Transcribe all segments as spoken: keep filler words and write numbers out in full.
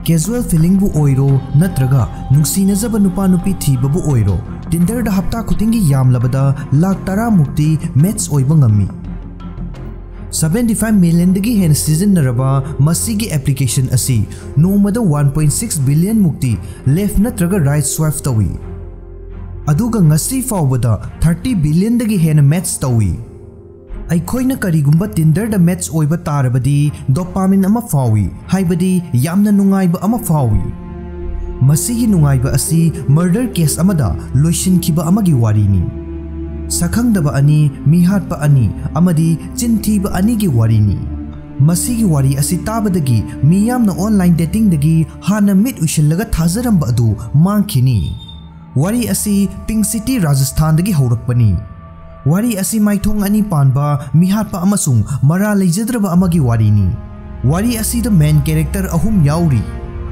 Casual फीलिंगꯕꯨ ꯑꯣꯏꯔꯣ, ꯅꯠꯇ꯭ꯔꯒ ꯅꯨꯡꯁꯤꯅꯖꯕ ꯅꯨꯄꯥ ꯅꯨꯄꯤ ꯊꯤꯕꯕꯨ ꯑꯣꯏꯔꯣ, ꯇꯤꯟꯗꯔꯗ ꯍꯞꯇꯥ ꯈꯨꯗꯤꯡꯒꯤ ꯌꯥꯝꯂꯕꯗ ꯂꯥꯛ ꯇꯔꯥ ꯃꯨꯛꯇꯤ ꯃꯦꯠꯆ ꯑꯣꯏꯕ ꯉꯝꯃꯤ꯫ ꯁꯚꯦꯟꯇꯤ ꯐꯥꯏꯚ ꯃꯤꯂꯤꯌꯟꯗꯒꯤ ꯍꯦꯟꯅ ꯁꯤꯖꯤꯟꯅꯔꯕ ꯃꯁꯤꯒꯤ ꯑꯦꯄ꯭ꯂꯤꯀꯦꯁꯟ ꯑꯁꯤ ꯅꯣꯡꯃꯗ ꯋꯥꯟ ꯄꯣꯏꯟ ꯁꯤꯛꯁ ꯕꯤꯂꯤꯌꯟ ꯃꯨꯛꯇꯤ ꯂꯦꯐ ꯅꯠꯇ꯭ꯔꯒ ꯔꯥꯏꯠ ꯁ꯭ꯋꯥꯏꯞ ꯇꯧꯏ꯫ ꯑꯗꯨꯒ ꯉꯁꯤ ꯐꯥꯎꯕꯗ ꯊꯥꯔꯇꯤ ꯕꯤꯂꯤꯌꯟꯗꯒꯤ ꯍꯦꯟꯅ ꯃꯦꯠꯆ ꯇꯧꯏ꯫ ꯑꯩꯈꯣꯏꯅ ꯀꯔꯤꯒꯨꯝꯕ ꯇꯤꯟꯗꯔꯗ ꯃꯦꯠꯆ ꯑꯣꯏꯕ ꯇꯥꯔꯕꯗꯤ ꯗꯣꯄꯥꯃꯤꯟ ꯑꯃ ꯐꯥꯎꯏ, ꯍꯥꯏꯕꯗꯤ ꯌꯥꯝꯅ ꯅꯨꯡꯉꯥꯏꯕ ꯑꯃ ꯐꯥꯎꯏ꯫ ꯃꯁꯤꯒꯤ ꯅꯨꯡꯉꯥꯏꯕ ꯑꯁꯤ ꯃꯔꯗꯔ ꯀꯦꯁ ꯑꯃꯗ ꯂꯣꯏꯁꯤꯟꯈꯤꯕ ꯑꯃꯒꯤ ꯋꯥꯔꯤꯅꯤ꯫ ꯁꯛꯈꯪꯗꯕ ꯑꯅꯤ, ꯃꯤꯍꯥꯠꯄ ꯑꯅꯤ, ꯑꯃꯗꯤ ꯆꯤꯟꯊꯤꯕ ꯑꯅꯤꯒꯤ ꯋꯥꯔꯤꯅꯤ꯫ ꯃꯁꯤꯒꯤ ꯋꯥꯔꯤ ꯑꯁꯤ ꯇꯥꯕꯗꯒꯤ ꯃꯤꯌꯥꯝꯅ ꯑꯣꯟꯂꯥꯏꯟ ꯗꯦꯇꯤꯡꯗꯒꯤ ꯍꯥꯟꯅ ꯃꯤꯠ ꯎꯏꯁꯤꯜꯂꯒ ꯊꯥꯖꯔꯝꯕ ꯑꯗꯨ ꯃꯥꯡꯈꯤꯅꯤ꯫ ꯋꯥꯔꯤ ꯑꯁꯤ ꯄꯤꯡꯛ ꯁꯤꯇꯤ ꯔꯥꯖꯁꯊꯥꯟꯗꯒꯤ ꯍꯧꯔꯛꯄꯅꯤ꯫ ꯋꯥꯔꯤ ꯑꯁꯤ ꯃꯥꯏꯊꯣꯡ ꯑꯅꯤ ꯄꯥꯟꯕ ꯃꯤꯍꯥꯠꯄ ꯑꯃꯁꯨꯡ ꯃꯔꯥꯜ ꯂꯩꯖꯗ꯭ꯔꯕ ꯑꯃꯒꯤ ꯋꯥꯔꯤꯅꯤ꯫ ꯋꯥꯔꯤ ꯑꯁꯤꯗ ꯃꯦꯟ ꯀꯦꯔꯦꯛꯇꯔ ꯑꯍꯨꯝ ꯌꯥꯎꯔꯤ꯫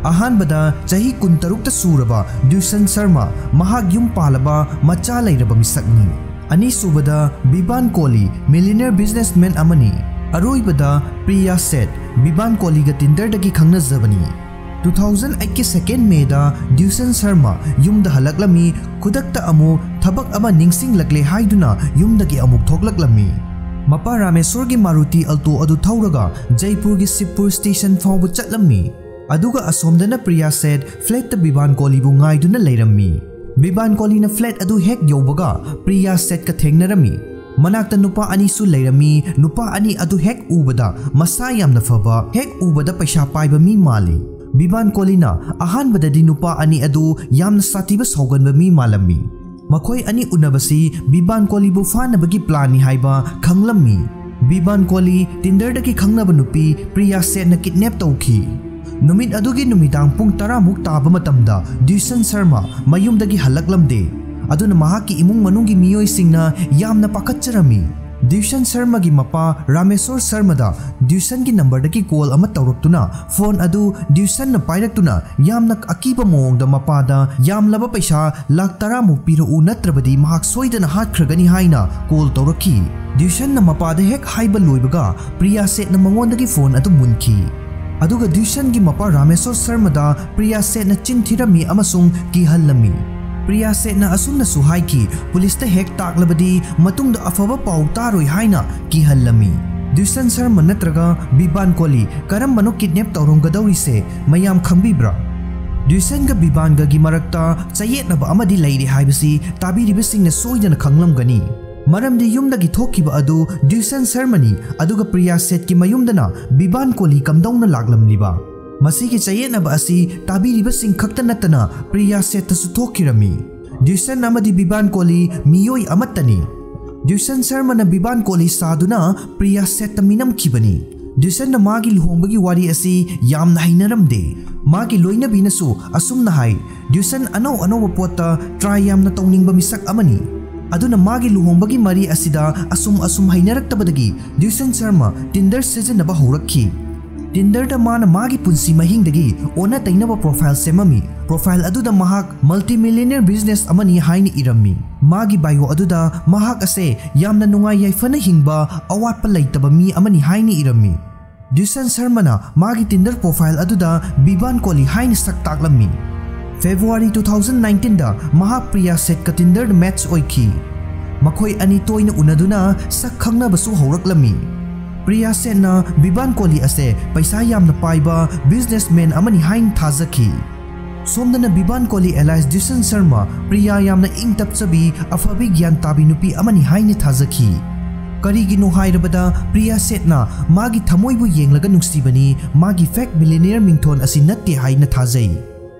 ꯑꯍꯥꯟꯕꯗ ꯆꯍꯤ ꯀꯨꯟꯇꯔꯨꯛꯇ ꯁꯨꯔꯕ ꯗ꯭ꯌꯨꯁꯟ ꯁꯔꯃ, ꯃꯍꯥꯛ ꯌꯨꯝ ꯄꯥꯜꯂꯕ ꯃꯆꯥ ꯂꯩꯔꯕ ꯃꯤꯁꯛꯅꯤ꯫ ꯑꯅꯤꯁꯨꯕꯗ ꯕꯤꯕꯥꯟ ꯀꯣꯂꯤ, ꯃꯤꯂꯤꯅꯤꯌꯔ ꯕꯤꯖꯤꯅꯦꯁꯃꯦꯟ ꯑꯃꯅꯤ꯫ ꯑꯔꯣꯏꯕꯗ ꯄ꯭ꯔꯤꯌꯥ ꯁꯦꯠ, ꯕꯤꯕꯥꯟ ꯀꯣꯂꯤꯒ ꯇꯤꯟꯗꯔꯗꯒꯤ ꯈꯪꯅꯖꯕꯅꯤ꯫ ꯇꯨ ꯊꯥꯎꯖꯟ ꯑꯩꯠꯀꯤ ꯁꯦꯀꯦꯟ ꯃꯦꯗ ꯗ꯭ꯌꯨꯁꯟ ꯁꯔꯃ ꯌꯨꯝꯗ ꯍꯜꯂꯛꯂꯝꯃꯤ꯫ ꯈꯨꯗꯛꯇ ꯑꯃꯨꯛ ꯊꯕꯛ ꯑꯃ ꯅꯤꯡꯁꯤꯡꯂꯛꯂꯦ ꯍꯥꯏꯗꯨꯅ ꯌꯨꯝꯗꯒꯤ ꯑꯃꯨꯛ ꯊꯣꯛꯂꯛꯂꯝꯃꯤ꯫ ꯃꯄꯥ ꯔꯥꯃꯦꯁꯣꯔꯒꯤ ꯃꯥꯔꯨꯇꯤ ꯑꯜꯇꯣ ꯑꯗꯨ ꯊꯧꯔꯒ ꯖꯩꯄꯨꯔꯒꯤ ꯁꯤꯕꯄꯨꯔ ꯁ꯭ꯇꯦꯁꯟ ꯐꯥꯎꯕ ꯆꯠꯂꯝꯃꯤ꯫ ꯑꯗꯨꯒ ꯑꯁꯣꯝꯗꯅ ꯄ꯭ꯔꯤꯌꯥ ꯁꯦꯠ ꯐ꯭ꯂꯦꯠꯇ ꯕꯤꯕꯥꯟ ꯀꯣꯂꯤꯕꯨ ꯉꯥꯏꯗꯨꯅ ꯂꯩꯔꯝꯃꯤ꯫ ꯕꯤꯕꯥꯟ ꯀꯣꯂꯤꯅ ꯐ꯭ꯂꯦꯠ ꯑꯗꯨ ꯍꯦꯛ ꯌꯧꯕꯒ ꯄ꯭ꯔꯤꯌꯥ ꯁꯦꯠꯀ ꯊꯦꯡꯅꯔꯝꯃꯤ꯫ ꯃꯅꯥꯛꯇ ꯅꯨꯄꯥ ꯑꯅꯤꯁꯨ ꯂꯩꯔꯝꯃꯤ꯫ ꯅꯨꯄꯥ ꯑꯅꯤ ꯑꯗꯨ ꯍꯦꯛ ꯎꯕꯗ ꯃꯁꯥ ꯌꯥꯝꯅ ꯐꯕ, ꯍꯦꯛ ꯎꯕꯗ ꯄꯩꯁꯥ ꯄꯥꯏꯕ ꯃꯤ ꯃꯥꯜꯂꯤ꯫ ꯕꯤꯕꯥꯟ ꯀꯣꯂꯤꯅ ꯑꯍꯥꯟꯕꯗꯗꯤ ꯅꯨꯄꯥ ꯑꯅꯤ ꯑꯗꯨ ꯌꯥꯝꯅ ꯁꯥꯊꯤꯕ ꯁꯥꯎꯒꯟꯕ ꯃꯤ ꯃꯥꯜꯂꯝꯃꯤ꯫ ꯃꯈꯣꯏ ꯑꯅꯤ ꯎꯅꯕꯁꯤ ꯕꯤꯕꯥꯟ ꯀꯣꯂꯤꯕꯨ ꯐꯥꯅꯕꯒꯤ ꯄ꯭ꯂꯥꯟꯅꯤ ꯍꯥꯏꯕ ꯈꯪꯂꯝꯃꯤ꯫ ꯕꯤꯕꯥꯟ ꯀꯣꯂꯤ ꯇꯤꯟꯗꯔꯗꯒꯤ ꯈꯪꯅꯕ ꯅꯨꯄꯤ ꯄ꯭ꯔꯤꯌꯥ ꯁꯦꯠꯅ ꯀꯤꯗꯅꯦꯞ ꯇꯧꯈꯤ꯫ ꯅꯨꯃꯤꯠ ꯑꯗꯨꯒꯤ ꯅꯨꯃꯤꯗꯥꯡ ꯄꯨꯡ ꯇꯔꯥꯃꯨꯛ ꯇꯥꯕ ꯃꯇꯝꯗ ꯗ꯭ꯌꯨꯁꯟ ꯁꯔꯃ ꯃꯌꯨꯝꯗꯒꯤ ꯍꯜꯂꯛꯂꯝꯗꯦ꯫ ꯑꯗꯨꯅ ꯃꯍꯥꯛꯀꯤ ꯏꯃꯨꯡ ꯃꯅꯨꯡꯒꯤ ꯃꯤꯑꯣꯏꯁꯤꯡꯅ ꯌꯥꯝꯅ ꯄꯥꯈꯠꯆꯔꯝꯃꯤ꯫ ꯗ꯭ꯌꯨꯁꯟ ꯁꯔꯃꯒꯤ ꯃꯄꯥ ꯔꯥꯃꯦꯁꯣꯔ ꯁꯔꯃꯗ ꯗ꯭ꯌꯨꯁꯟꯒꯤ ꯅꯝꯕꯔꯗꯒꯤ ꯀꯣꯜ ꯑꯃ ꯇꯧꯔꯛꯇꯨꯅ ꯐꯣꯟ ꯑꯗꯨ ꯗ꯭ꯌꯨꯁꯟꯅ ꯄꯥꯏꯔꯛꯇꯨꯅ ꯌꯥꯝꯅ ꯑꯀꯤꯕ ꯃꯑꯣꯡꯗ ꯃꯄꯥꯗ ꯌꯥꯝꯂꯕ ꯄꯩꯁꯥ ꯂꯥꯈ ꯇꯔꯥꯃꯨꯛ ꯄꯤꯔꯛꯎ, ꯅꯠꯇ꯭ꯔꯕꯗꯤ ꯃꯍꯥꯛ ꯁꯣꯏꯗꯅ ꯍꯥꯠꯈ꯭ꯔꯒꯅꯤ ꯍꯥꯏꯅ ꯀꯣꯜ ꯇꯧꯔꯛꯈꯤ꯫ ꯗ꯭ꯌꯨꯁꯟꯅ ꯃꯄꯥꯗ ꯍꯦꯛ ꯍꯥꯏꯕ ꯂꯣꯏꯕꯒ ꯄ꯭ꯔꯤꯌꯥ ꯁꯦꯠꯅ ꯃꯉꯣꯟꯗꯒꯤ ꯐꯣꯟ ꯑꯗꯨ ꯃꯨꯟꯈꯤ꯫ ꯑꯗꯨꯒ ꯗ꯭ꯌꯨꯁꯟꯒꯤ ꯃꯄꯥ ꯔꯥꯃꯦꯁꯣꯔ ꯁꯔꯃꯗ ꯄ꯭ꯔꯤꯌꯥ ꯁꯦꯠꯅ ꯆꯤꯟ ꯊꯤꯔꯝꯃꯤ ꯑꯃꯁꯨꯡ ꯀꯤꯍꯜꯂꯝꯃꯤ꯫ ꯄ꯭ꯔꯤꯌꯥ ꯁꯦꯠꯅ ꯑꯁꯨꯝꯅꯁꯨ ꯍꯥꯏꯈꯤ, "ꯄꯨꯂꯤꯁꯇ ꯍꯦꯛ ꯇꯥꯛꯂꯕꯗꯤ ꯃꯇꯨꯡꯗ ꯑꯐꯕ ꯄꯥꯎ ꯇꯥꯔꯣꯏ" ꯍꯥꯏꯅ ꯀꯤꯍꯜꯂꯝꯃꯤ꯫ ꯗ꯭ꯌꯨꯁꯟ ꯁꯔꯃ ꯅꯠꯇ꯭ꯔꯒ ꯕꯤꯕꯥꯟ ꯀꯣꯂꯤ ꯀꯔꯝꯕꯅꯣ ꯀꯤꯗꯅꯦꯞ ꯇꯧꯔꯝꯒꯗꯧꯔꯤꯁꯦ ꯃꯌꯥꯝ ꯈꯪꯕꯤꯕ꯭ꯔꯥ? ꯗ꯭ꯌꯨꯁꯟꯒ ꯕꯤꯕꯥꯟꯒꯒꯤ ꯃꯔꯛꯇ ꯆꯌꯦꯠꯅꯕ ꯑꯃꯗꯤ ꯂꯩꯔꯦ ꯍꯥꯏꯕꯁꯤ ꯇꯥꯕꯤꯔꯤꯕꯁꯤꯡꯅ ꯁꯣꯏꯗꯅ ꯈꯪꯂꯝꯒꯅꯤ꯫ ꯃꯔꯝꯗꯤ ꯌꯨꯝꯗꯒꯤ ꯊꯣꯛꯈꯤꯕ ꯑꯗꯨ ꯗ꯭ꯌꯨꯁꯟ ꯁꯔꯃꯅꯤ, ꯑꯗꯨꯒ ꯄ꯭ꯔꯤꯌꯥ ꯁꯦꯠꯀꯤ ꯃꯌꯨꯝꯗꯅ ꯕꯤꯕꯥꯟ ꯀꯣꯂꯤ ꯀꯝꯗꯧꯅ ꯂꯥꯛꯂꯝꯂꯤꯕ? ꯃꯁꯤꯒꯤ ꯆꯌꯦꯠꯅꯕ ꯑꯁꯤ ꯇꯥꯕꯤꯔꯤꯕꯁꯤꯡ ꯈꯛꯇ ꯅꯠꯇꯅ ꯄ꯭ꯔꯤꯌꯥ ꯁꯦꯠꯇꯁꯨ ꯊꯣꯛꯈꯤꯔꯝꯃꯤ꯫ ꯗ꯭ꯌꯨꯁꯟ ꯑꯃꯗꯤ ꯕꯤꯕꯥꯟ ꯀꯣꯂꯤ ꯃꯤꯑꯣꯏ ꯑꯃꯠꯇꯅꯤ꯫ ꯗ꯭ꯌꯨꯁꯟ ꯁꯔꯃꯅ ꯕꯤꯕꯥꯟ ꯀꯣꯂꯤ ꯁꯥꯗꯨꯅ ꯄ꯭ꯔꯤꯌꯥ ꯁꯦꯠꯇ ꯃꯤꯅꯝꯈꯤꯕꯅꯤ꯫ ꯗ꯭ꯌꯨꯁꯟꯅ ꯃꯥꯒꯤ ꯂꯨꯍꯣꯡꯕꯒꯤ ꯋꯥꯔꯤ ꯑꯁꯤ ꯌꯥꯝꯅ ꯍꯩꯅꯔꯝꯗꯦ꯫ ꯃꯥꯒꯤ ꯂꯣꯏꯅꯕꯤꯅꯁꯨ ꯑꯁꯨꯝꯅ ꯍꯥꯏ, "ꯗ꯭ꯌꯨꯁꯟ ꯑꯅꯧ ꯑꯅꯧꯕ ꯄꯣꯠꯇ ꯇ꯭ꯔꯥꯏ ꯌꯥꯝꯅ ꯇꯧꯅꯤꯡꯕ ꯃꯤꯁꯛ ꯑꯃꯅꯤ"꯫ ꯑꯗꯨꯅ ꯃꯥꯒꯤ ꯂꯨꯍꯣꯡꯕꯒꯤ ꯃꯔꯤ ꯑꯁꯤꯗ ꯑꯁꯨꯝ ꯑꯁꯨꯝ ꯍꯩꯅꯔꯛꯇꯕꯗꯒꯤ ꯗ꯭ꯌꯨꯁꯟ ꯁꯔꯃ ꯇꯤꯟꯗꯔ ꯁꯤꯖꯤꯟꯅꯕ ꯍꯧꯔꯛꯈꯤ꯫ ꯇꯤꯟꯗꯔꯗ ꯃꯥꯅ ꯃꯥꯒꯤ ꯄꯨꯟꯁꯤ ꯃꯍꯤꯡꯗꯒꯤ ꯑꯣꯟꯅ ꯇꯩꯅꯕ ꯄ꯭ꯔꯣꯐꯥꯏꯜ ꯁꯦꯝꯃꯝꯃꯤ꯫ ꯄ꯭ꯔꯣꯐꯥꯏꯜ ꯑꯗꯨꯗ ꯃꯍꯥꯛ ꯃꯜꯇꯤꯃꯤꯂꯤꯌꯅꯤꯌꯔ ꯕꯤꯖꯤꯅꯦꯁ ꯑꯃꯅꯤ ꯍꯥꯏꯅ ꯏꯔꯝꯃꯤ꯫ ꯃꯥꯒꯤ ꯕꯥꯏꯑꯣ ꯑꯗꯨꯗ ꯃꯍꯥꯛ ꯑꯁꯦ ꯌꯥꯝꯅ ꯅꯨꯡꯉꯥꯏ ꯌꯥꯏꯐꯅ ꯍꯤꯡꯕ, ꯑꯋꯥꯠꯄ ꯂꯩꯇꯕ ꯃꯤ ꯑꯃꯅꯤ ꯍꯥꯏꯅ ꯏꯔꯝꯃꯤ꯫ ꯗ꯭ꯌꯨꯁꯟ ꯁꯔꯃꯅ ꯃꯥꯒꯤ ꯇꯤꯟꯗꯔ ꯄ꯭ꯔꯣꯐꯥꯏꯜ ꯑꯗꯨꯗ ꯕꯤꯕꯥꯟ ꯀꯣꯂꯤ ꯍꯥꯏꯅ ꯁꯛ ꯇꯥꯛꯂꯝꯃꯤ꯫ ꯐꯦꯕ꯭ꯔꯨꯋꯥꯔꯤ two thousand nineteenꯗ ꯃꯍꯥꯛ ꯄ꯭ꯔꯤꯌꯥ ꯁꯦꯠꯀ ꯇꯤꯟꯗꯔꯗ ꯃꯦꯠꯆ ꯑꯣꯏꯈꯤ꯫ ꯃꯈꯣꯏ ꯑꯅꯤ ꯇꯣꯏꯅ ꯎꯅꯗꯨꯅ ꯁꯛ ꯈꯪꯅꯕꯁꯨ ꯍꯧꯔꯛꯂꯝꯃꯤ꯫ ꯄ꯭ꯔꯤꯌꯥ ꯁꯦꯠꯅ ꯕꯤꯕꯥꯟ ꯀꯣꯂꯤ ꯑꯁꯦ ꯄꯩꯁꯥ ꯌꯥꯝꯅ ꯄꯥꯏꯕ ꯕꯤꯖꯤꯅꯦꯁꯃꯦꯟ ꯑꯃꯅꯤ ꯍꯥꯏꯅ ꯊꯥꯖꯈꯤ꯫ ꯁꯣꯝꯗꯅ ꯕꯤꯕꯥꯟ ꯀꯣꯂꯤ alias ꯗ꯭ꯌꯨꯁꯟ ꯁꯔꯃ ꯄ꯭ꯔꯤꯌꯥ ꯌꯥꯝꯅ ꯏꯪ ꯇꯞꯆꯕꯤ, ꯑꯐꯕꯤ, ꯒ꯭ꯌꯥꯟ ꯇꯥꯕꯤ ꯅꯨꯄꯤ ꯑꯃꯅꯤ ꯍꯥꯏꯅ ꯊꯥꯖꯈꯤ꯫ ꯀꯔꯤꯒꯤꯅꯣ ꯍꯥꯏꯔꯕꯗ ꯄ꯭ꯔꯤꯌꯥ ꯁꯦꯠꯅ ꯃꯥꯒꯤ ꯊꯃꯣꯏꯕꯨ ꯌꯦꯡꯂꯒ ꯅꯨꯡꯁꯤꯕꯅꯤ, ꯃꯥꯒꯤ ꯐꯦꯛ ꯃꯤꯂꯤꯅꯤꯌꯔ ꯃꯤꯡꯊꯣꯟ ꯑꯁꯤ ꯅꯠꯇꯦ ꯍꯥꯏꯅ ꯊꯥꯖꯩ꯫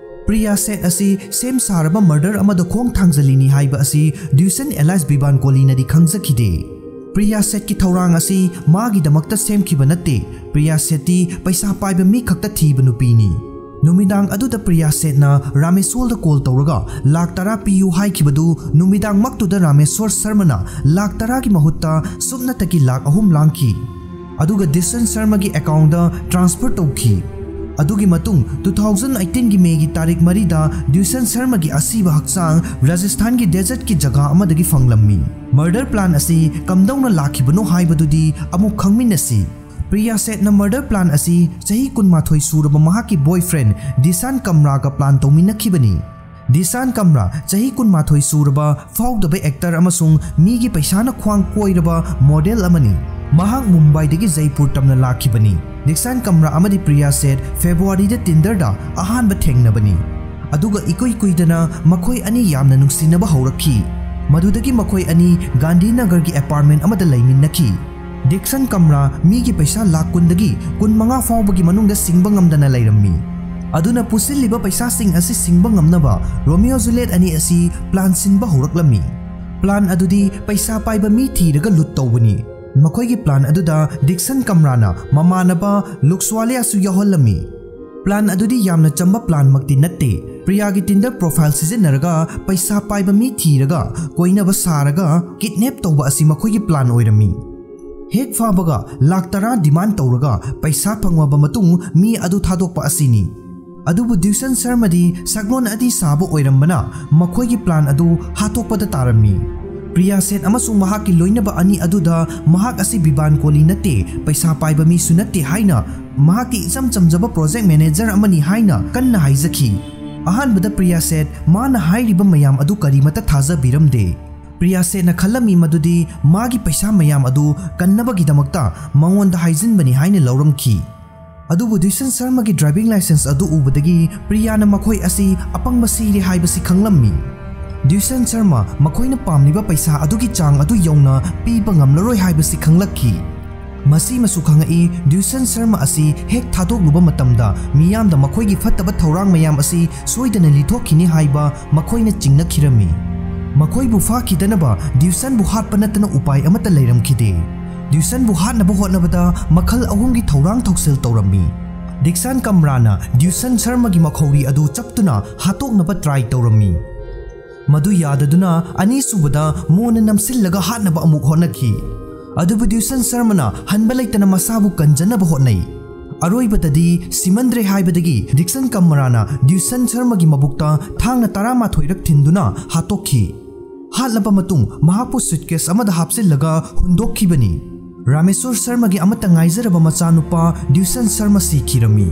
ꯄ꯭ꯔꯤꯌꯥ ꯁꯦꯠ ꯑꯁꯤ ꯁꯦꯝ ꯁꯥꯔꯕ ꯃꯔꯗꯔ ꯑꯃꯗ ꯈꯣꯡ ꯊꯥꯡꯖꯜꯂꯤꯅꯤ ꯍꯥꯏꯕ ꯑꯁꯤ ꯗ꯭ꯌꯨꯁꯟ alias ꯕꯤꯕꯥꯟ ꯀꯣꯂꯤꯅꯗꯤ ꯈꯪꯖꯈꯤꯗꯦ꯫ ꯄ꯭ꯔꯤꯌꯥ ꯁꯦꯠꯀꯤ ꯊꯧꯔꯥꯡ ꯑꯁꯤ ꯃꯥꯒꯤꯗꯃꯛꯇ ꯁꯦꯝꯈꯤꯕ ꯅꯠꯇꯦ꯫ ꯄ꯭ꯔꯤꯌꯥ ꯁꯦꯠꯇꯤ ꯄꯩꯁꯥ ꯄꯥꯏꯕ ꯃꯤ ꯈꯛꯇ ꯊꯤꯕ ꯅꯨꯄꯤꯅꯤ꯫ ꯅꯨꯃꯤꯗꯥꯡ ꯑꯗꯨꯗ ꯄ꯭ꯔꯤꯌꯥ ꯁꯦꯠꯅ ꯔꯥꯃꯦꯁꯣꯔꯗ ꯀꯣꯜ ꯇꯧꯔꯒ ꯂꯥꯛ ꯇꯔꯥ ꯄꯤꯌꯨ ꯍꯥꯏꯈꯤꯕꯗꯨ ꯅꯨꯃꯤꯗꯥꯡꯃꯛꯇꯨꯗ ꯔꯥꯃꯦꯁꯣꯔ ꯁꯔꯃꯅ ꯂꯥꯛ ꯇꯔꯥꯒꯤ ꯃꯍꯨꯠꯇ ꯁꯨꯞꯅꯇꯒꯤ ꯂꯥꯛ ꯑꯍꯨꯝ ꯂꯥꯡꯈꯤ꯫ ꯑꯗꯨꯒ ꯗꯤꯁꯟ ꯁꯔꯃꯒꯤ ꯑꯦꯀꯥꯎꯟꯗ ꯇ꯭ꯔꯥꯟꯁꯐꯔ ꯇꯧꯈꯤ꯫ ꯑꯗꯨꯒꯤ ꯃꯇꯨꯡ two thousand eighteen ꯒꯤ ꯃꯦꯒꯤ ꯇꯥꯔꯤꯛ ꯃꯔꯤꯗ ꯗ꯭ꯌꯨꯁꯟ ꯁꯔꯃꯒꯤ ꯑꯁꯤꯕ ꯍꯛꯆꯥꯡ ꯔꯥꯖꯁꯊꯥꯟꯒꯤ ꯗꯦꯖꯔꯠꯀꯤ ꯖꯒꯥ ꯑꯃꯗꯒꯤ ꯐꯪꯂꯝꯃꯤ꯫ ꯃꯔꯗꯔ ꯄ꯭ꯂꯥꯟ ꯑꯁꯤ ꯀꯝꯗꯧꯅ ꯂꯥꯛꯈꯤꯕꯅꯣ ꯍꯥꯏꯕꯗꯨꯗꯤ ꯑꯃꯨꯛ ꯈꯪꯃꯤꯟꯅꯁꯤ꯫ ꯄ꯭ꯔꯤꯌꯥ ꯁꯦꯠꯅ ꯃꯔꯗꯔ ꯄ꯭ꯂꯥꯟ ꯑꯁꯤ ꯆꯍꯤ ꯀꯨꯟꯃꯥꯊꯣꯏ ꯁꯨꯔꯕ ꯃꯍꯥꯛꯀꯤ ꯕꯣꯏꯐ꯭ꯔꯦꯟ ꯗꯤꯁꯥꯟ ꯀꯝꯔꯥꯒ ꯄ꯭ꯂꯥꯟ ꯇꯧꯃꯤꯟꯅꯈꯤꯕꯅꯤ꯫ ꯗꯤꯁꯥꯟ ꯀꯝꯔꯥ ꯆꯍꯤ ꯀꯨꯟꯃꯥꯊꯣꯏ ꯁꯨꯔꯕ ꯐꯥꯎꯗꯕ ꯑꯦꯛꯇꯔ ꯑꯃꯁꯨꯡ ꯃꯤꯒꯤ ꯄꯩꯁꯥꯅ ꯈ꯭ꯋꯥꯡ ꯀꯣꯏꯔꯕ ꯃꯣꯗꯦꯜ ꯑꯃꯅꯤ꯫ ꯃꯍꯥꯛ ꯃꯨꯝꯕꯥꯏꯗꯒꯤ ꯖꯩꯄꯨꯔ ꯇꯝꯅ ꯂꯥꯛꯈꯤꯕꯅꯤ꯫ ꯗꯤꯁꯥꯟ ꯀꯝꯔꯥ ꯑꯃꯗꯤ ꯄ꯭ꯔꯤꯌꯥ ꯁꯦꯠ ꯐꯦꯕ꯭ꯔꯨꯋꯥꯔꯤꯗ ꯇꯤꯟꯗꯔꯗ ꯑꯍꯥꯟꯕ ꯊꯦꯡꯅꯕꯅꯤ꯫ ꯑꯗꯨꯒ ꯏꯀꯨꯏ ꯀꯨꯏꯗꯅ ꯃꯈꯣꯏ ꯑꯅꯤ ꯌꯥꯝꯅ ꯅꯨꯡꯁꯤꯅꯕ ꯍꯧꯔꯛꯈꯤ꯫ ꯃꯗꯨꯗꯒꯤ ꯃꯈꯣꯏ ꯑꯅꯤ ꯒꯥꯟꯙꯤꯅꯒꯔꯒꯤ ꯑꯦꯄꯥꯔꯠꯃꯦꯟ ꯑꯃꯗ ꯂꯩꯃꯤꯟꯅꯈꯤ꯫ ꯗꯤꯛꯁꯟ ꯀꯝꯔꯥ ꯃꯤꯒꯤ ꯄꯩꯁꯥ ꯂꯥꯛ ꯀꯨꯟꯗꯒꯤ ꯀꯨꯟꯃꯉꯥ ꯐꯥꯎꯕꯒꯤ ꯃꯅꯨꯡꯗ ꯁꯤꯡꯕ ꯉꯝꯗꯅ ꯂꯩꯔꯝꯃꯤ꯫ ꯑꯗꯨꯅ ꯄꯨꯁꯤꯜꯂꯤꯕ ꯄꯩꯁꯥꯁꯤꯡ ꯑꯁꯤ ꯁꯤꯡꯕ ꯉꯝꯅꯕ ꯔꯣꯃꯤꯑꯣ ꯖꯨꯂꯤꯌꯦꯠ ꯑꯅꯤ ꯑꯁꯤ ꯄ꯭ꯂꯥꯟ ꯁꯤꯟꯕ ꯍꯧꯔꯛꯂꯝꯃꯤ꯫ ꯄ꯭ꯂꯥꯟ ꯑꯗꯨꯗꯤ ꯄꯩꯁꯥ ꯄꯥꯏꯕ ꯃꯤ ꯊꯤꯔꯒ ꯂꯨꯠ ꯇꯧꯕꯅꯤ꯫ ꯃꯈꯣꯏꯒꯤ ꯄ꯭ꯂꯥꯟ ꯑꯗꯨꯗ ꯗꯤꯛꯁꯟ ꯀꯝꯔꯥꯅ ꯃꯃꯥꯟꯅꯕ ꯂꯨꯛꯁꯋꯥꯂꯤꯌꯥꯁꯨ ꯌꯥꯎꯍꯜꯂꯝꯃꯤ꯫ ꯄ꯭ꯂꯥꯟ ꯑꯗꯨꯗꯤ ꯌꯥꯝꯅ ꯆꯝꯕ ꯄ꯭ꯂꯥꯟꯃꯛꯇꯤ ꯅꯠꯇꯦ꯫ ꯄ꯭ꯔꯤꯌꯥꯒꯤ ꯇꯤꯟꯗꯔ ꯄ꯭ꯔꯣꯐꯥꯏꯜ ꯁꯤꯖꯤꯟꯅꯔꯒ ꯄꯩꯁꯥ ꯄꯥꯏꯕ ꯃꯤ ꯊꯤꯔꯒ ꯀꯣꯏꯅꯕ ꯁꯥꯔꯒ ꯀꯤꯗꯅꯦꯞ ꯇꯧꯕ ꯑꯁꯤ ꯃꯈꯣꯏꯒꯤ ꯄ꯭ꯂꯥꯟ ꯑꯣꯏꯔꯝꯃꯤ꯫ ꯍꯦꯛ ꯐꯥꯕꯒ ꯂꯥꯛ ꯇꯔꯥ ꯗꯤꯃꯥꯟ ꯇꯧꯔꯒ ꯄꯩꯁꯥ ꯐꯪꯂꯕ ꯃꯇꯨꯡ ꯃꯤ ꯑꯗꯨ ꯊꯥꯗꯣꯛꯄ ꯑꯁꯤꯅꯤ꯫ ꯑꯗꯨꯕꯨ ꯗ꯭ꯌꯨꯁꯟ ꯁꯔꯃꯗꯤ ꯁꯛꯂꯣꯟ ꯑꯗꯤ ꯁꯥꯕ ꯑꯣꯏꯔꯝꯕꯅ ꯃꯈꯣꯏꯒꯤ ꯄ꯭ꯂꯥꯟ ꯑꯗꯨ ꯍꯥꯠꯇꯣꯛꯄꯗ ꯇꯥꯔꯝꯃꯤ꯫ ꯄ꯭ꯔꯤꯌꯥ ꯁꯦꯠ ꯑꯃꯁꯨꯡ ꯃꯍꯥꯛꯀꯤ ꯂꯣꯏꯅꯕ ꯑꯅꯤ ꯑꯗꯨꯗ ꯃꯍꯥꯛ ꯑꯁꯤ ꯕꯤꯕꯥꯟ ꯀꯣꯂꯤ ꯅꯠꯇꯦ, ꯄꯩꯁꯥ ꯄꯥꯏꯕ ꯃꯤꯁꯨ ꯅꯠꯇꯦ ꯍꯥꯏꯅ ꯃꯍꯥꯛꯀꯤ ꯏꯆꯝ ꯆꯝꯖꯕ ꯄ꯭ꯔꯣꯖꯦꯛ ꯃꯦꯅꯦꯖꯔ ꯑꯃꯅꯤ ꯍꯥꯏꯅ ꯀꯟꯅ ꯍꯥꯏꯖꯈꯤ꯫ ꯑꯍꯥꯟꯕꯗ ꯄ꯭ꯔꯤꯌꯥ ꯁꯦꯠ ꯃꯥꯅ ꯍꯥꯏꯔꯤꯕ ꯃꯌꯥꯝ ꯑꯗꯨ ꯀꯔꯤꯃꯠꯇ ꯊꯥꯖꯕꯤꯔꯝꯗꯦ꯫ ꯄ꯭ꯔꯤꯌꯥ ꯁꯦꯠꯅ ꯈꯜꯂꯝꯃꯤ ꯃꯗꯨꯗꯤ ꯃꯥꯒꯤ ꯄꯩꯁꯥ ꯃꯌꯥꯝ ꯑꯗꯨ ꯀꯟꯅꯕꯒꯤꯗꯃꯛꯇ ꯃꯉꯣꯟꯗ ꯍꯥꯏꯖꯤꯟꯕꯅꯤ ꯍꯥꯏꯅ ꯂꯧꯔꯝꯈꯤ꯫ ꯑꯗꯨꯕꯨ ꯗ꯭ꯌꯨꯁꯟ ꯁꯔꯃꯒꯤ ꯗ꯭ꯔꯥꯏꯚꯤꯡ ꯂꯥꯏꯁꯦꯟꯁ ꯑꯗꯨ ꯎꯕꯗꯒꯤ ꯄ꯭ꯔꯤꯌꯥꯅ ꯃꯈꯣꯏ ꯑꯁꯤ ꯑꯄꯪꯕ ꯁꯤꯔꯦ ꯍꯥꯏꯕꯁꯤ ꯈꯪꯂꯝꯃꯤ꯫ ꯗ꯭ꯌꯨꯁꯟ ꯁꯔꯃ ꯃꯈꯣꯏꯅ ꯄꯥꯝꯂꯤꯕ ꯄꯩꯁꯥ ꯑꯗꯨꯒꯤ ꯆꯥꯡ ꯑꯗꯨ ꯌꯧꯅ ꯄꯤꯕ ꯉꯝꯂꯔꯣꯏ ꯍꯥꯏꯕꯁꯤ ꯈꯪꯂꯛꯈꯤ꯫ ꯃꯁꯤꯃꯁꯨ ꯈꯪꯉꯛꯏ, ꯗ꯭ꯌꯨꯁꯟ ꯁꯔꯃ ꯑꯁꯤ ꯍꯦꯛ ꯊꯥꯗꯣꯛꯂꯨꯕ ꯃꯇꯝꯗ ꯃꯤꯌꯥꯝꯗ ꯃꯈꯣꯏꯒꯤ ꯐꯠꯇꯕ ꯊꯧꯔꯥꯡ ꯃꯌꯥꯝ ꯑꯁꯤ ꯁꯣꯏꯗꯅ ꯂꯤꯊꯣꯛꯈꯤꯅꯤ ꯍꯥꯏꯕ ꯃꯈꯣꯏꯅ ꯆꯤꯡꯅꯈꯤꯔꯝꯃꯤ꯫ ꯃꯈꯣꯏꯕꯨ ꯐꯥꯈꯤꯗꯅꯕ ꯗ꯭ꯌꯨꯁꯟꯕꯨ ꯍꯥꯠꯄ ꯅꯠꯇꯅ ꯎꯄꯥꯏ ꯑꯃꯠꯇ ꯂꯩꯔꯝꯈꯤꯗꯦ꯫ ꯗ꯭ꯌꯨꯁꯟꯕꯨ ꯍꯥꯠꯅꯕ ꯍꯣꯠꯅꯕꯗ ꯃꯈꯜ ꯑꯍꯨꯝꯒꯤ ꯊꯧꯔꯥꯡ ꯊꯧꯁꯤꯜ ꯇꯧꯔꯝꯃꯤ꯫ ꯗꯤꯛꯁꯟ ꯀꯝꯔꯥꯅ ꯗ꯭ꯌꯨꯁꯟ ꯁꯔꯃꯒꯤ ꯃꯈꯧꯔꯤ ꯑꯗꯨ ꯆꯞꯇꯨꯅ ꯍꯥꯠꯇꯣꯛꯅꯕ ꯇ꯭ꯔꯥꯏ ꯇꯧꯔꯝꯃꯤ꯫ ꯃꯗꯨ ꯌꯥꯗꯗꯨꯅ ꯑꯅꯤꯁꯨꯕꯗ ꯃꯣꯟꯅ ꯅꯝꯁꯤꯜꯂꯒ ꯍꯥꯠꯅꯕ ꯑꯃꯨꯛ ꯍꯣꯠꯅꯈꯤ꯫ ꯑꯗꯨꯕꯨ ꯗ꯭ꯌꯨꯁꯟ ꯁꯔꯃꯅ ꯍꯟꯕ ꯂꯩꯇꯅ ꯃꯁꯥꯕꯨ ꯀꯟꯖꯅꯕ ꯍꯣꯠꯅꯩ꯫ ꯑꯔꯣꯏꯕꯗꯗꯤ ꯁꯤꯃꯟꯗ꯭ꯔꯦ ꯍꯥꯏꯕꯗꯒꯤ ꯗꯤꯛꯁꯟ ꯀꯝꯔꯥꯅ ꯗ꯭ꯌꯨꯁꯟ ꯁꯔꯃꯒꯤ ꯃꯕꯨꯛꯇ ꯊꯥꯡꯅ ꯇꯔꯥꯃꯥꯊꯣꯏꯔꯛ ꯊꯤꯟꯗꯨꯅ ꯍꯥꯠꯇꯣꯛꯈꯤ꯫ ꯍꯥꯠꯂꯕ ꯃꯇꯨꯡ ꯃꯍꯥꯛꯄꯨ ꯁꯨꯠꯀꯦꯁ ꯑꯃꯗ ꯍꯥꯞꯆꯤꯜꯂꯒ ꯍꯨꯟꯗꯣꯛꯈꯤꯕꯅꯤ꯫ ꯔꯥꯃꯦꯁꯣꯔ ꯁꯔꯃꯒꯤ ꯑꯃꯠꯇ ꯉꯥꯏꯖꯔꯕ ꯃꯆꯥꯅꯨꯄꯥ ꯗ꯭ꯌꯨꯁꯟ ꯁꯔꯃ ꯁꯤꯈꯤꯔꯝꯃꯤ꯫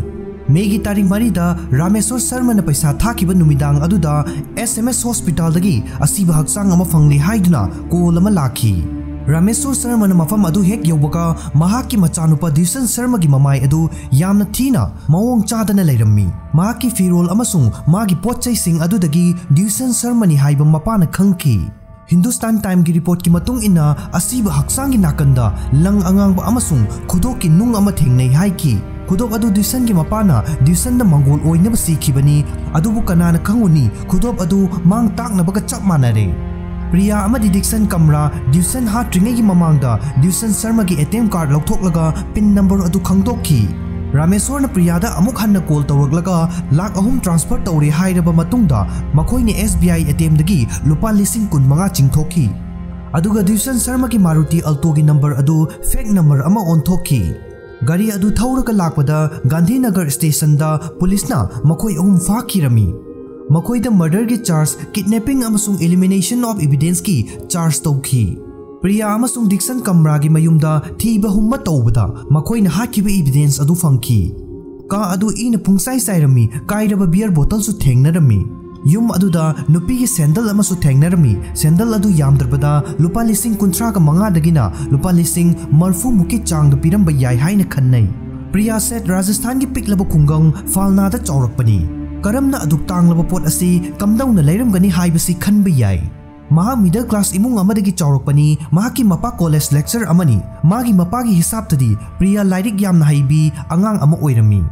ꯃꯦꯒꯤ ꯇꯥꯔꯤꯛ ꯃꯔꯤꯗ ꯔꯥꯃꯦꯁꯣꯔ ꯁꯔꯃꯅ ꯄꯩꯁꯥ ꯊꯥꯈꯤꯕ ꯅꯨꯃꯤꯗꯥꯡ ꯑꯗꯨꯗ ꯑꯦꯁ ꯑꯦꯝ ꯑꯦꯁ ꯍꯣꯁꯄꯤꯇꯥꯜꯗꯒꯤ ꯑꯁꯤꯕ ꯍꯛꯆꯥꯡ ꯑꯃ ꯐꯪꯂꯦ ꯍꯥꯏꯗꯨꯅ ꯀꯣꯜ ꯑꯃ ꯂꯥꯛꯈꯤ꯫ ꯔꯥꯃꯦꯁꯣꯔ ꯁꯔꯃꯅ ꯃꯐꯝ ꯑꯗꯨ ꯍꯦꯛ ꯌꯧꯕꯒ ꯃꯍꯥꯛꯀꯤ ꯃꯆꯥꯅꯨꯄꯥ ꯗ꯭ꯌꯨꯁꯟ ꯁꯔꯃꯒꯤ ꯃꯃꯥꯏ ꯑꯗꯨ ꯌꯥꯝꯅ ꯊꯤꯅ ꯃꯑꯣꯡ ꯆꯥꯗꯅ ꯂꯩꯔꯝꯃꯤ꯫ ꯃꯍꯥꯛꯀꯤ ꯐꯤꯔꯣꯜ ꯑꯃꯁꯨꯡ ꯃꯥꯒꯤ ꯄꯣꯠ ꯆꯩꯁꯤꯡ ꯑꯗꯨꯗꯒꯤ ꯗ꯭ꯌꯨꯁꯟ ꯁꯔꯃꯅꯤ ꯍꯥꯏꯕ ꯃꯄꯥꯅ ꯈꯪꯈꯤ꯫ ꯍꯤꯟꯗꯨꯁꯇꯥꯟ ꯇꯥꯏꯝꯒꯤ ꯔꯤꯄꯣꯔꯠꯀꯤ ꯃꯇꯨꯡ ꯏꯟꯅ, ꯑꯁꯤꯕ ꯍꯛꯆꯥꯡꯒꯤ ꯅꯥꯀꯟꯗ ꯂꯪ ꯑꯉꯥꯡꯕ ꯑꯃꯁꯨꯡ ꯈꯨꯗꯣꯞꯀꯤ ꯅꯨꯡ ꯑꯃ ꯊꯦꯡꯅꯩ ꯍꯥꯏꯈꯤ꯫ ꯈꯨꯗꯣꯞ ꯑꯗꯨ ꯗ꯭ꯌꯨꯁꯟꯒꯤ ꯃꯄꯥꯅ ꯗ꯭ꯌꯨꯁꯟꯗ ꯃꯪꯒꯣꯜ ꯑꯣꯏꯅꯕ ꯁꯤꯈꯤꯕꯅꯤ, ꯑꯗꯨꯕꯨ ꯀꯅꯥꯅ ꯈꯪꯉꯨꯅꯤ, ꯈꯨꯗꯣꯞ ꯑꯗꯨ ꯃꯥꯡ ꯇꯥꯛꯅꯕꯒ ꯆꯞ ꯃꯥꯟꯅꯔꯦ꯫ ꯄ꯭ꯔꯤꯌꯥ ꯑꯃꯗꯤ ꯗꯤꯛꯁꯟ ꯀꯝꯔꯥ ꯗ꯭ꯌꯨꯁꯟ ꯍꯥꯠꯇ꯭ꯔꯤꯉꯩꯒꯤ ꯃꯃꯥꯡꯗ ꯗ꯭ꯌꯨꯁꯟ ꯁꯔꯃꯒꯤ ꯑꯦ ꯇꯤ ꯑꯦꯝ ꯀꯥꯔꯗ ꯂꯧꯊꯣꯛꯂꯒ ꯄꯤꯟ ꯅꯝꯕꯔ ꯑꯗꯨ ꯈꯪꯗꯣꯛꯈꯤ꯫ ꯔꯥꯃꯦꯁꯣꯔꯅ ꯄ꯭ꯔꯤꯌꯥꯗ ꯑꯃꯨꯛ ꯍꯟꯅ ꯀꯣꯜ ꯇꯧꯔꯛꯂꯒ ꯂꯥꯈ ꯑꯍꯨꯝ ꯇ꯭ꯔꯥꯟꯁꯐꯔ ꯇꯧꯔꯦ ꯍꯥꯏꯔꯕ ꯃꯇꯨꯡꯗ ꯃꯈꯣꯏꯅ ꯑꯦꯁ ꯕꯤ ꯑꯥꯏ ꯑꯦ ꯇꯤ ꯑꯦꯝꯗꯒꯤ ꯂꯨꯄꯥ ꯂꯤꯁꯤꯡ ꯀꯨꯟꯃꯉꯥ ꯆꯤꯡꯊꯣꯛꯈꯤ꯫ ꯑꯗꯨꯒ ꯗ꯭ꯌꯨꯁꯟ ꯁꯔꯃꯒꯤ ꯃꯥꯔꯨꯇꯤ ꯑꯜꯇꯣꯒꯤ ꯅꯝꯕꯔ ꯑꯗꯨ ꯐꯦꯛ ꯅꯝꯕꯔ ꯑꯃ ꯑꯣꯟꯊꯣꯛꯈꯤ꯫ ꯒꯥꯔꯤ ꯑꯗꯨ ꯊꯧꯔꯒ ꯂꯥꯛꯄꯗ ꯒꯥꯟꯙꯤꯅꯒꯔ ꯁ꯭ꯇꯦꯁꯟꯗ ꯄꯨꯂꯤꯁꯅ ꯃꯈꯣꯏ ꯑꯍꯨꯝ ꯐꯥꯈꯤꯔꯝꯃꯤ꯫ ꯃꯈꯣꯏꯗ ꯃꯔꯗꯔꯒꯤ ꯆꯥꯔꯖ, ꯀꯤꯗꯅꯦꯄꯤꯡ ꯑꯃꯁꯨꯡ ꯏꯂꯤꯃꯤꯅꯦꯁꯟ ꯑꯣꯐ ꯏꯚꯤꯗꯦꯟꯁꯀꯤ ꯆꯥꯔꯖ ꯇꯧꯈꯤ꯫ ꯄ꯭ꯔꯤꯌꯥ ꯑꯃꯁꯨꯡ ꯗꯤꯛꯁꯟ ꯀꯝꯔꯥꯒꯤ ꯃꯌꯨꯝꯗ ꯊꯤꯕ ꯍꯨꯝꯕ ꯇꯧꯕꯗ ꯃꯈꯣꯏꯅ ꯍꯥꯠꯈꯤꯕ ꯏꯚꯤꯗꯦꯟꯁ ꯑꯗꯨ ꯐꯪꯈꯤ꯫ ꯀꯥ ꯑꯗꯨ ꯏꯅ ꯄꯨꯡꯆꯥꯏ ꯆꯥꯏꯔꯝꯃꯤ, ꯀꯥꯏꯔꯕ ꯕꯤꯌꯔ ꯕꯣꯇꯜꯁꯨ ꯊꯦꯡꯅꯔꯝꯃꯤ꯫ ꯌꯨꯝ ꯑꯗꯨꯗ ꯅꯨꯄꯤꯒꯤ ꯁꯦꯟꯗꯜ ꯑꯃꯁꯨ ꯊꯦꯡꯅꯔꯝꯃꯤ꯫ ꯁꯦꯟꯗꯜ ꯑꯗꯨ ꯌꯥꯝꯗ꯭ꯔꯕꯗ ꯂꯨꯄꯥ ꯂꯤꯁꯤꯡ ꯀꯨꯟꯊ꯭ꯔꯥꯒ ꯃꯉꯥꯗꯒꯤꯅ ꯂꯨꯄꯥ ꯂꯤꯁꯤꯡ ꯃꯔꯐꯨ ꯃꯨꯛꯀꯤ ꯆꯥꯡꯗ ꯄꯤꯔꯝꯕ ꯌꯥꯏ ꯍꯥꯏꯅ ꯈꯟꯅꯩ꯫ ꯄ꯭ꯔꯤꯌꯥ ꯁꯦꯠ ꯔꯥꯖꯁꯊꯥꯟꯒꯤ ꯄꯤꯛꯂꯕ ꯈꯨꯡꯒꯪ ꯐꯥꯜꯅꯥꯗ ꯆꯥꯎꯔꯛꯄꯅꯤ꯫ ꯀꯔꯝꯅ ꯑꯗꯨꯛ ꯇꯥꯡꯂꯕ ꯄꯣꯠ ꯑꯁꯤ ꯀꯝꯗꯧꯅ ꯂꯩꯔꯝꯒꯅꯤ ꯍꯥꯏꯕꯁꯤ ꯈꯟꯕ ꯌꯥꯏ꯫ ꯃꯍꯥꯛ ꯃꯤꯗꯜ ꯀ꯭ꯂꯥꯁ ꯏꯃꯨꯡ ꯑꯃꯗꯒꯤ ꯆꯥꯎꯔꯛꯄꯅꯤ꯫ ꯃꯍꯥꯛꯀꯤ ꯃꯄꯥ ꯀꯣꯂꯦꯖ ꯂꯦꯛꯆꯔ ꯑꯃꯅꯤ꯫ ꯃꯥꯒꯤ ꯃꯄꯥꯒꯤ ꯍꯤꯁꯥꯕꯇꯗꯤ ꯄ꯭ꯔꯤꯌꯥ ꯂꯥꯏꯔꯤꯛ ꯌꯥꯝꯅ ꯍꯩꯕꯤ ꯑꯉꯥꯡ ꯑꯃ ꯑꯣꯏꯔꯝꯃꯤ꯫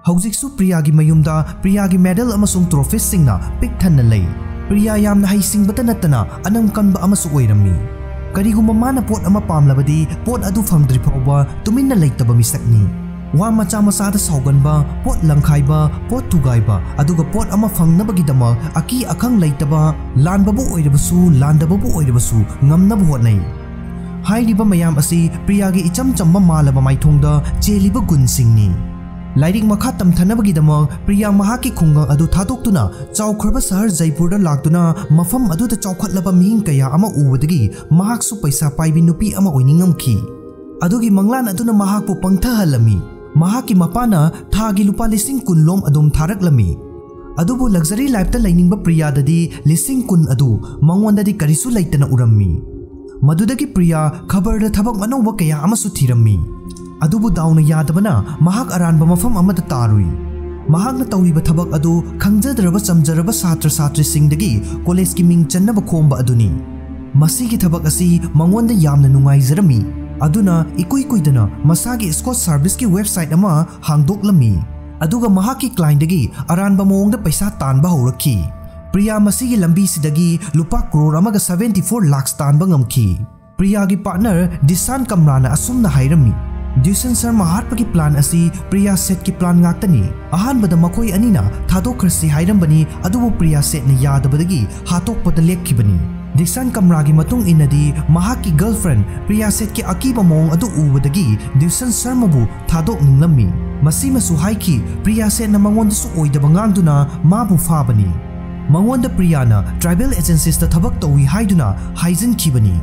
ꯍꯧꯖꯤꯛꯁꯨ ꯄ꯭ꯔꯤꯌꯥꯒꯤ ꯃꯌꯨꯝꯗ ꯄ꯭ꯔꯤꯌꯥꯒꯤ ꯃꯦꯗꯜ ꯑꯃꯁꯨꯡ ꯇ꯭ꯔꯣꯐꯤꯁꯁꯤꯡꯅ ꯄꯤꯛ ꯊꯟꯅ ꯂꯩ꯫ ꯄ꯭ꯔꯤꯌꯥ ꯌꯥꯝꯅ ꯍꯩꯁꯤꯡꯕꯇ ꯅꯠꯇꯅ ꯑꯅꯝ ꯀꯟꯕ ꯑꯃꯁꯨ ꯑꯣꯏꯔꯝꯃꯤ꯫ ꯀꯔꯤꯒꯨꯝꯕ ꯃꯥꯅ ꯄꯣꯠ ꯑꯃ ꯄꯥꯝꯂꯕꯗꯤ ꯄꯣꯠ ꯑꯗꯨ ꯐꯪꯗ꯭ꯔꯤ ꯐꯥꯎꯕ ꯇꯨꯃꯤꯟꯅ ꯂꯩꯇꯕ ꯃꯤꯁꯛꯅꯤ꯫ ꯋꯥ ꯃꯆꯥ ꯃꯆꯥꯗ ꯁꯥꯎꯒꯟꯕ, ꯄꯣꯠ ꯂꯪꯈꯥꯏꯕ, ꯄꯣꯠ ꯊꯨꯒꯥꯏꯕ, ꯑꯗꯨꯒ ꯄꯣꯠ ꯑꯃ ꯐꯪꯅꯕꯒꯤꯗꯃꯛ ꯑꯀꯤ ꯑꯈꯪ ꯂꯩꯇꯕ, ꯂꯥꯟꯕꯕꯨ ꯑꯣꯏꯔꯕꯁꯨ ꯂꯥꯟꯗꯕꯕꯨ ꯑꯣꯏꯔꯕꯁꯨ ꯉꯝꯅꯕ ꯍꯣꯠꯅꯩ꯫ ꯍꯥꯏꯔꯤꯕ ꯃꯌꯥꯝ ꯑꯁꯤ ꯄ꯭ꯔꯤꯌꯥꯒꯤ ꯏꯆꯝ ꯆꯝꯕ ꯃꯥꯜꯂꯕ ꯃꯥꯏꯊꯣꯡꯗ ꯆꯦꯜꯂꯤꯕ ꯒꯨꯟꯁꯤꯡꯅꯤ꯫ ꯂꯥꯏꯔꯤꯛ ꯃꯈꯥ ꯇꯝꯊꯅꯕꯒꯤꯗꯃꯛ ꯄ꯭ꯔꯤꯌꯥ ꯃꯍꯥꯛꯀꯤ ꯈꯨꯡꯒꯪ ꯑꯗꯨ ꯊꯥꯗꯣꯛꯇꯨꯅ ꯆꯥꯎꯈ꯭ꯔꯕ ꯁꯍꯔ ꯖꯩꯄꯨꯔꯗ ꯂꯥꯛꯇꯨꯅ ꯃꯐꯝ ꯑꯗꯨꯗ ꯆꯥꯎꯈꯠꯂꯕ ꯃꯤꯑꯣꯏ ꯀꯌꯥ ꯑꯃ ꯎꯕꯗꯒꯤ ꯃꯍꯥꯛꯁꯨ ꯄꯩꯁꯥ ꯄꯥꯏꯕꯤ ꯅꯨꯄꯤ ꯑꯃ ꯑꯣꯏꯅꯤꯡꯉꯝꯈꯤ꯫ ꯑꯗꯨꯒꯤ ꯃꯪꯂꯥꯟ ꯑꯗꯨꯅ ꯃꯍꯥꯛꯄꯨ ꯄꯪꯊꯍꯜꯂꯝꯃꯤ꯫ ꯃꯍꯥꯛꯀꯤ ꯃꯄꯥꯅ ꯊꯥꯒꯤ ꯂꯨꯄꯥ ꯂꯤꯁꯤꯡ ꯀꯨꯟ ꯂꯣꯝ ꯑꯗꯨꯝ ꯊꯥꯔꯛꯂꯝꯃꯤ꯫ ꯑꯗꯨꯕꯨ luxury lifeꯇ ꯂꯩꯅꯤꯡꯕ ꯄ꯭ꯔꯤꯌꯥꯗꯗꯤ ꯂꯤꯁꯤꯡ ꯀꯨꯟ ꯑꯗꯨ ꯃꯉꯣꯟꯗꯗꯤ ꯀꯔꯤꯁꯨ ꯂꯩꯇꯅ ꯎꯔꯝꯃꯤ꯫ ꯃꯗꯨꯗꯒꯤ ꯄ꯭ꯔꯤꯌꯥ ꯈꯕꯔꯗ ꯊꯕꯛ ꯑꯅꯧꯕ ꯀꯌꯥ ꯑꯃꯁꯨ ꯊꯤꯔꯝꯃꯤ꯫ ꯑꯗꯨꯕꯨ ꯗꯥꯎꯅ ꯌꯥꯗꯕꯅ ꯃꯍꯥꯛ ꯑꯔꯥꯟꯕ ꯃꯐꯝ ꯑꯃꯗ ꯇꯥꯔꯨꯏ꯫ ꯃꯍꯥꯛꯅ ꯇꯧꯔꯤꯕ ꯊꯕꯛ ꯑꯗꯨ ꯈꯪꯖꯗ꯭ꯔꯕ ꯆꯝꯖꯔꯕ ꯁꯥꯇ꯭ꯔ ꯁꯥꯇ꯭ꯔꯤꯁꯤꯡꯗꯒꯤ ꯀꯣꯂꯦꯖꯀꯤ ꯃꯤꯡ ꯆꯟꯅꯕ ꯈꯣꯝꯕ ꯑꯗꯨꯅꯤ꯫ ꯃꯁꯤꯒꯤ ꯊꯕꯛ ꯑꯁꯤ ꯃꯉꯣꯟꯗ ꯌꯥꯝꯅ ꯅꯨꯡꯉꯥꯏꯖꯔꯝꯃꯤ꯫ ꯑꯗꯨꯅ ꯏꯀꯨꯏ ꯀꯨꯏꯗꯅ ꯃꯁꯥꯒꯤ Scotch serviceꯀꯤ website ꯑꯃ ꯍꯥꯡꯗꯣꯛꯂꯝꯃꯤ꯫ ꯑꯗꯨꯒ ꯃꯍꯥꯛꯀꯤ clientꯗꯒꯤ ꯑꯔꯥꯟꯕ ꯃꯑꯣꯡꯗ ꯄꯩꯁꯥ ꯇꯥꯟꯕ ꯍꯧꯔꯛꯈꯤ꯫ ꯄ꯭ꯔꯤꯌꯥ ꯃꯁꯤꯒꯤ ꯂꯝꯕꯤꯁꯤꯗꯒꯤ ꯂꯨꯄꯥ crore ꯑꯃꯒ seventy four lakhs ꯇꯥꯟꯕ ꯉꯝꯈꯤ꯫ ꯄ꯭ꯔꯤꯌꯥꯒꯤ partner ꯗꯤꯁꯥꯟ ꯀꯝꯔꯥꯅ ꯑꯁꯨꯝꯅ ꯍꯥꯏꯔꯝꯃꯤ, "ꯗ꯭ꯌꯨꯁꯟ ꯁꯔꯃ ꯍꯥꯠꯄꯒꯤ plan ꯑꯁꯤ ꯄ꯭ꯔꯤꯌꯥ ꯁꯦꯠꯀꯤ plan ꯉꯥꯛꯇꯅꯤ꯫ ꯑꯍꯥꯟꯕꯗ ꯃꯈꯣꯏ ꯑꯅꯤꯅ ꯊꯥꯗꯣꯛꯈ꯭ꯔꯁꯤ ꯍꯥꯏꯔꯝꯕꯅꯤ, ꯑꯗꯨꯕꯨ ꯄ꯭ꯔꯤꯌꯥ ꯁꯦꯠꯅ ꯌꯥꯗꯕꯗꯒꯤ ꯍꯥꯠꯇꯣꯛꯄꯗ ꯂꯦꯞꯈꯤꯕꯅꯤ"꯫ ꯗꯤꯁꯥꯟ ꯀꯝꯔꯥꯒꯤ ꯃꯇꯨꯡ ꯏꯟꯅꯗꯤ ꯃꯍꯥꯛꯀꯤ girlfriend ꯄ꯭ꯔꯤꯌꯥ ꯁꯦꯠꯀꯤ ꯑꯀꯤꯕ ꯃꯑꯣꯡ ꯑꯗꯨ ꯎꯕꯗꯒꯤ ꯗ꯭ꯌꯨꯁꯟ ꯁꯔꯃꯕꯨ ꯊꯥꯗꯣꯛꯅꯤꯡꯂꯝꯃꯤ꯫ ꯃꯁꯤꯃꯁꯨ ꯍꯥꯏꯈꯤ, ꯄ꯭ꯔꯤꯌꯥ ꯁꯦꯠꯅ ꯃꯉꯣꯟꯗꯁꯨ ꯑꯣꯏꯗꯕ ꯉꯥꯡꯗꯨꯅ ꯃꯥꯕꯨ ꯐꯥꯕꯅꯤ꯫ ꯃꯉꯣꯟꯗ ꯄ꯭ꯔꯤꯌꯥꯅ travel agencies ꯇ ꯊꯕꯛ ꯇꯧꯏ ꯍꯥꯏꯗꯨꯅ ꯍꯥꯏꯖꯤꯟꯈꯤꯕꯅꯤ꯫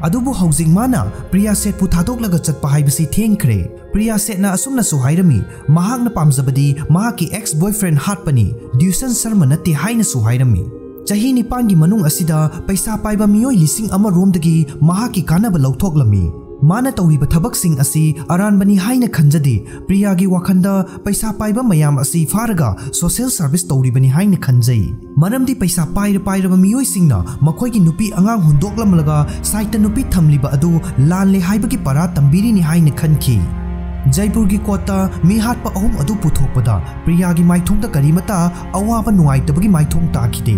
ꯑꯗꯨꯕꯨ ꯍꯧꯖꯤꯛ ꯃꯥꯅ ꯄ꯭ꯔꯤꯌꯥ ꯁꯦꯠꯄꯨ ꯊꯥꯗꯣꯛꯂꯒ ꯆꯠꯄ ꯍꯥꯏꯕꯁꯤ ꯊꯦꯡꯈ꯭ꯔꯦ꯫ ꯄ꯭ꯔꯤꯌꯥ ꯁꯦꯠꯅ ꯑꯁꯨꯝꯅꯁꯨ ꯍꯥꯏꯔꯝꯃꯤ, ꯃꯍꯥꯛꯅ ꯄꯥꯝꯖꯕꯗꯤ ꯃꯍꯥꯛꯀꯤ ex boyfriend ꯍꯥꯠꯄꯅꯤ, ꯗ꯭ꯌꯨꯁꯟ ꯁꯔꯃ ꯅꯠꯇꯦ ꯍꯥꯏꯅꯁꯨ ꯍꯥꯏꯔꯝꯃꯤ꯫ ꯆꯍꯤ ꯅꯤꯄꯥꯟꯒꯤ ꯃꯅꯨꯡ ꯑꯁꯤꯗ ꯄꯩꯁꯥ ꯄꯥꯏꯕ ꯃꯤꯑꯣꯏ ꯂꯤꯁꯤꯡ ꯑꯃ ꯔꯣꯝꯗꯒꯤ ꯃꯍꯥꯛꯀꯤ ꯀꯥꯟꯅꯕ ꯂꯧꯊꯣꯛꯂꯝꯃꯤ꯫ ꯃꯥꯅ ꯇꯧꯔꯤꯕ ꯊꯕꯛꯁꯤꯡ ꯑꯁꯤ ꯑꯔꯥꯟꯕꯅꯤ ꯍꯥꯏꯅ ꯈꯟꯖꯗꯦ꯫ ꯄ꯭ꯔꯤꯌꯥꯒꯤ ꯋꯥꯈꯜꯗ ꯄꯩꯁꯥ ꯄꯥꯏꯕ ꯃꯌꯥꯝ ꯑꯁꯤ ꯐꯥꯔꯒ social service ꯇꯧꯔꯤꯕꯅꯤ ꯍꯥꯏꯅ ꯈꯟꯖꯩ꯫ ꯃꯔꯝꯗꯤ ꯄꯩꯁꯥ ꯄꯥꯏꯔ ꯄꯥꯏꯔꯕ ꯃꯤꯑꯣꯏꯁꯤꯡꯅ ꯃꯈꯣꯏꯒꯤ ꯅꯨꯄꯤ ꯑꯉꯥꯡ ꯍꯨꯟꯗꯣꯛꯂꯝꯂꯒ side ꯇ ꯅꯨꯄꯤ ꯊꯝꯂꯤꯕ ꯑꯗꯨ ꯂꯥꯜꯂꯦ ꯍꯥꯏꯕꯒꯤ ꯄꯔꯥ ꯇꯝꯕꯤꯔꯤꯅꯤ ꯍꯥꯏꯅ ꯈꯟꯈꯤ꯫ ꯖꯩꯄꯨꯔꯒꯤ court ꯇ ꯃꯤ ꯍꯥꯠꯄ ꯑꯍꯨꯝ ꯑꯗꯨ ꯄꯨꯊꯣꯛꯄꯗ ꯄ꯭ꯔꯤꯌꯥꯒꯤ ꯃꯥꯏꯊꯣꯡꯗ ꯀꯔꯤꯃꯠꯇ ꯑꯋꯥꯕ ꯅꯨꯡꯉꯥꯏꯇꯕꯒꯤ ꯃꯥꯏꯊꯣꯡ ꯇꯥꯈꯤꯗꯦ꯫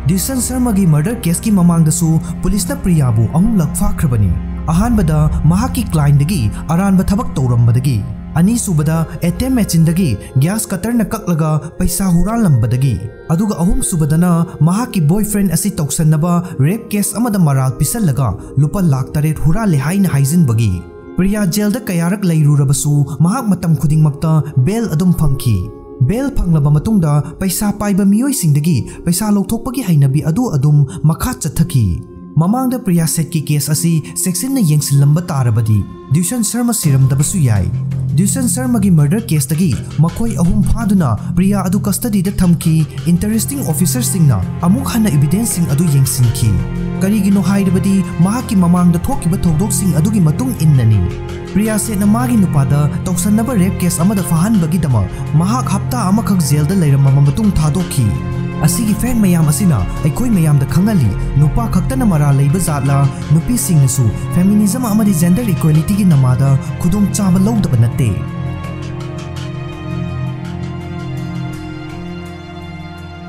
ꯗ꯭ꯌꯨꯁꯟ ꯁꯔꯃꯒꯤ murder case ꯀꯤ ꯃꯃꯥꯡꯗꯁꯨ ꯄꯨꯂꯤꯁꯅ ꯄ꯭ꯔꯤꯌꯥꯕꯨ ꯑꯍꯨꯝꯂꯛ ꯐꯥꯈ꯭ꯔꯕꯅꯤ꯫ ꯑꯍꯥꯟꯕꯗ ꯃꯍꯥꯛꯀꯤ client ꯗꯒꯤ ꯑꯔꯥꯟꯕ ꯊꯕꯛ ꯇꯧꯔꯝꯕꯗꯒꯤ, ꯑꯅꯤꯁꯨꯕꯗ, ꯑꯦ ꯇꯤ ꯑꯦꯝ ꯃꯦꯆꯤꯟꯗꯒꯤ ꯒ꯭ꯌꯥꯁ ꯀꯇꯔꯅ ꯀꯛꯂꯒ ꯄꯩꯁꯥ ꯍꯨꯔꯥꯜꯂꯝꯕꯗꯒꯤ꯫ ꯑꯗꯨꯒ ꯑꯍꯨꯝꯁꯨꯕꯗꯅ, ꯃꯍꯥꯛꯀꯤ ꯕꯣꯏꯐ꯭ꯔꯦꯟ ꯑꯁꯤ ꯇꯧꯁꯟꯅꯕ ꯔꯦꯞ ꯀꯦꯁ ꯑꯃꯗ ꯃꯔꯥꯜ ꯄꯤꯁꯜꯂꯒ ꯂꯨꯄꯥ ꯂꯥꯈ ꯇꯔꯦꯠ ꯍꯨꯔꯥꯜꯂꯦ ꯍꯥꯏꯅ ꯍꯥꯏꯖꯤꯟꯕꯒꯤ꯫ ꯄ꯭ꯔꯤꯌꯥ ꯖꯦꯜꯗ ꯀꯌꯥꯔꯛ ꯂꯩꯔꯨꯔꯕꯁꯨ, ꯃꯍꯥꯛ ꯃꯇꯝ ꯈꯨꯗꯤꯡꯃꯛꯇ ꯕꯦꯜ ꯑꯗꯨꯝ ꯐꯪꯈꯤ꯫ ꯕꯦꯜ ꯐꯪꯂꯕ ꯃꯇꯨꯡꯗ, ꯄꯩꯁꯥ ꯄꯥꯏꯕ ꯃꯤꯑꯣꯏꯁꯤꯡꯗꯒꯤ ꯄꯩꯁꯥ ꯂꯧꯊꯣꯛꯄꯒꯤ ꯍꯩꯅꯕꯤ ꯑꯗꯨ ꯑꯗꯨꯝ ꯃꯈꯥ ꯆꯠꯊꯈꯤ꯫ ꯃꯃꯥꯡꯗ ꯄ꯭ꯔꯤꯌꯥ ꯁꯦꯠꯀꯤ ꯀꯦꯁ ꯑꯁꯤ ꯆꯦꯛꯁꯤꯟꯅ ꯌꯦꯡꯁꯤꯜꯂꯝꯕ ꯇꯥꯔꯕꯗꯤ, ꯗ꯭ꯌꯨꯁꯟ ꯁꯔꯃ ꯁꯤꯔꯝꯗꯕꯁꯨ ꯌꯥꯏ꯫ ꯗ꯭ꯌꯨꯁꯟ ꯁꯔꯃꯒꯤ ꯃꯔꯗꯔ ꯀꯦꯁꯇꯒꯤ ꯃꯈꯣꯏ ꯑꯍꯨꯝ ꯐꯥꯗꯨꯅ ꯄ꯭ꯔꯤꯌꯥ ꯑꯗꯨ ꯀꯁꯇꯗꯤꯗ ꯊꯝꯈꯤ꯫ ꯏꯟꯇꯔꯦꯁꯇꯤꯡ ꯑꯣꯐꯤꯁꯔꯁꯤꯡꯅ ꯑꯃꯨꯛ ꯍꯟꯅ ꯏꯕꯤꯗꯦꯟꯁꯁꯤꯡ ꯑꯗꯨ ꯌꯦꯡꯁꯤꯟꯈꯤ꯫ ꯀꯔꯤꯒꯤꯅꯣ ꯍꯥꯏꯔꯕꯗꯤ, ꯃꯍꯥꯛꯀꯤ ꯃꯃꯥꯡꯗ ꯊꯣꯛꯈꯤꯕ ꯊꯧꯗꯣꯛꯁꯤꯡ ꯑꯗꯨꯒꯤ ꯃꯇꯨꯡ ꯏꯟꯅꯅꯤ꯫ ꯄ꯭ꯔꯤꯌꯥ ꯁꯦꯠꯅ ꯃꯥꯒꯤ ꯅꯨꯄꯥꯗ ꯇꯧꯁꯟꯅꯕ ꯔꯦꯞ ꯀꯦꯁ ꯑꯃꯗ ꯐꯥꯍꯟꯕꯒꯤꯗꯃꯛ ꯃꯍꯥꯛ ꯍꯞꯇꯥ ꯑꯃꯈꯛ ꯖꯦꯜꯗ ꯂꯩꯔꯝꯃꯕ ꯃꯇꯨꯡ ꯊꯥꯗꯣꯛꯈꯤ꯫ ꯑꯁꯤꯒꯤ ꯐꯦꯛ ꯃꯌꯥꯝ ꯑꯁꯤꯅ ꯑꯩꯈꯣꯏ ꯃꯌꯥꯝꯗ ꯈꯪꯍꯜꯂꯤ, ꯅꯨꯄꯥ ꯈꯛꯇꯅ ꯃꯔꯥꯜ ꯂꯩꯕ ꯖꯥꯠꯂꯥ? ꯅꯨꯄꯤꯁꯤꯡꯅꯁꯨ ꯐꯦꯃꯤꯅꯤꯖꯝ ꯑꯃꯗꯤ ꯖꯦꯟꯗꯔ ꯏꯀ꯭ꯋꯦꯂꯤꯇꯤꯒꯤ ꯅꯃꯥꯗ ꯈꯨꯗꯣꯡꯆꯥꯕ ꯂꯧꯗꯕ ꯅꯠꯇꯦ꯫